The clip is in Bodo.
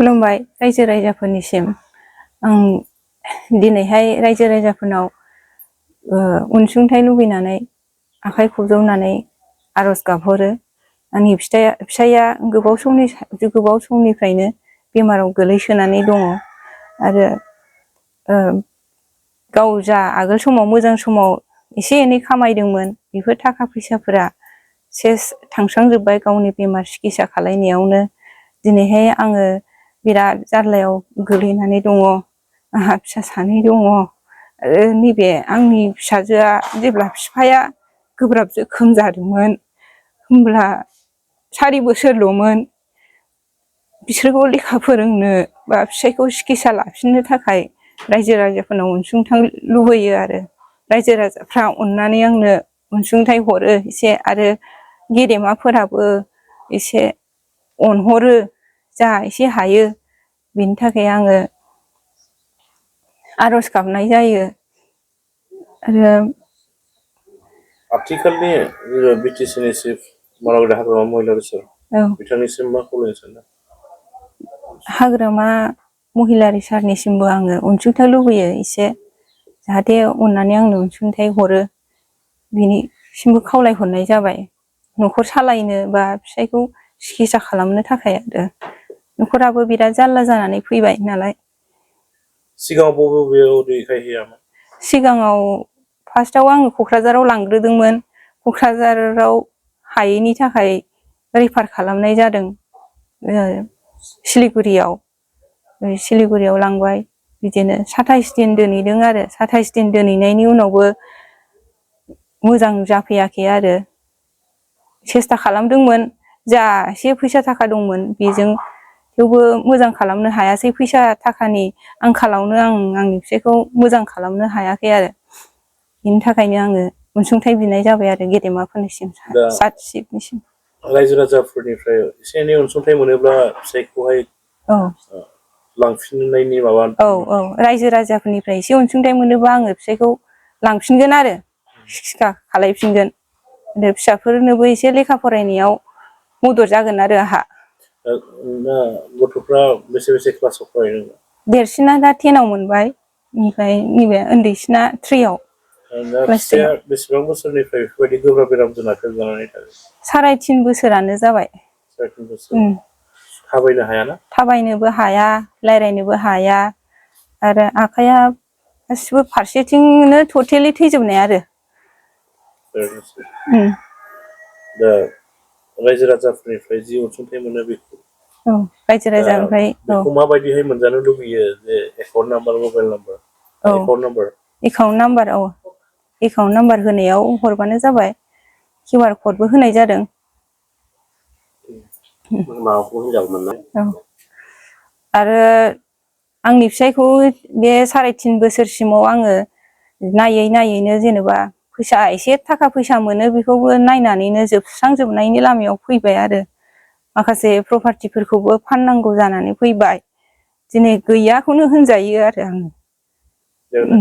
खुलुमबाय रायजो राजाफोरनिसिम। आं दिनैहाय रायजो राजाफोरनाव अनसुंथाइ लुबैनानै आखाइ खबजबनानै आरज गाबहरो। आंनि फिसाया गोबाव समनिफ्रायनो बेमाराव गोलैसोनानै दङ आरो गाव जा आगोल समाव मोजां समाव एसे एनै खामायदोंमोन बेफोर थाखा फैसाफोरा सेस थांस्रांजोब्बाय गावनि बेमार सिकित्सा खालायनायावनो। दिनैहाय आङो बिराद जार्लायाव गोलैनानै दङ। आंहा फिसा सानै दङ आरो नैबे आंनि फिसाजोआ जेब्ला बिफाया गोब्राब जोखोम जादोंमोन होमब्ला 4 बोसोरल'मोन। बिसोरखौ लेखा फोरोंनो बा फिसायखौ सिकित्सा लाफिननो थाखाय रायजो राजाफोरनाव अनसुंथाइ लुबैयो आरो रायजो राजाफ्रा अननानै आंनो अनसुंथाइ हरो एसे, आरो गेदेमाफोराबो एसे अनहरो जा एसे हायो। बिनि थाखाय आङो आरज गाबनाय जायो। आरो आथिखालनि बिटिसिनि चिफ मानावदा हाग्रामा महिला रिसार्च बिथांनिसिम मा खावलायनो सानदों? हाग्रामा महिलारि सारनिसिमबो आङो अनसुंथाइ लुबैयो एसे, जाहाथे अननानै आंनो अनसुंथाइ हरो बिनिसिमबो खावलायहरनाय जाबाय। न'खर सालायनो बा फिसायखौ सिकित्सा खालामनो थाखाय आरो न'खराबो बिराद जारला जानानै फैबाय नालाय। सिगाङाव बबेयाव देखायहैयामोन? सिगाङाव फार्स्टआव आङो क'क्राझाराव लांग्रोदोंमोन। क'क्राझाराव हायैनि थाखाय रेफार खालामनाय जादों सिलिगुरियाव लांबाय। बिदिनो 27 दिन दोनहैदों आरो 27 दिन दोनहैनायनि उनावबो मोजां जाफैयाखै आरो सेस्था खालामदोंमोन जा एसे फैसा थाखा दंमोन बेजों, थेवबो मोजां खालामनो हायासै। फैसा थाखानि आंखालावनो आं आंनि फिसायखौ मोजां खालामनो हायाखै आरो बिनि थाखायनो आङो अनसुंथाइ बिनाय जाबाय आरो गेदेमाफोरनिसिम, सात सिफनिसिम। रायजो राजाफोरनिफ्राय एसे एनै अनसुंथाइ मोनोब्ला फिसायखौहाय लांफिननायनि माबा रायजो राजाफोरनिफ्राय एसे अनसुंथाइ मोनोबा आङो फिसायखौ लांफिनगोन आरो सिकित्सा खालायफिनगोन आरो फिसाफोरनोबो एसे लेखा फरायनायाव मदद जागोन आरो आंहा। गथ'फ्रा बेसे क्लासाव फरायो? देरसिना दा 10आव मोनबाय, ओमफ्राय नैबे उन्दैसिना 3आव। फिसाया बेसेबां बोसोरनिफ्राय बेफोरबायदि गोब्राब बेरामजों नाख्रेबजानानै थायो? 3.5 बोसोरानो जाबाय। 3.5 बोसोर। थाबायनो हायाना? थाबायनोबो हाया, रायज्लायनोबो हाया आरो आखाइया गासिबो फारसेथिंनो टटेलि थैजोबनाय आरो। दा रायजो राजाफोरनिफ्राय जि अनसुंथाइ मोनो बेखौ रायजो राजानिफ्राय बेखौ माबायदिहाय मोनजानो लुबैयो? जे account number, mobile number, account number होनायाव हरबानो जाबाय। QR क'डबो होनाय जादों। आरो आंनि फिसायखौ बे 3.5 बोसोरसिमाव आङो नायैनो जेनेबा फैसा एसे थाखा फैसा मोनो बेखौबो नायनानैनो जोबस्रांजोबनायनि लामायाव फैबाय आरो माखासे प्रपार्टिफोरखौबो फाननांगौ जानानै फैबाय। दिनै गैयाखौनो होनजायो आरो आं।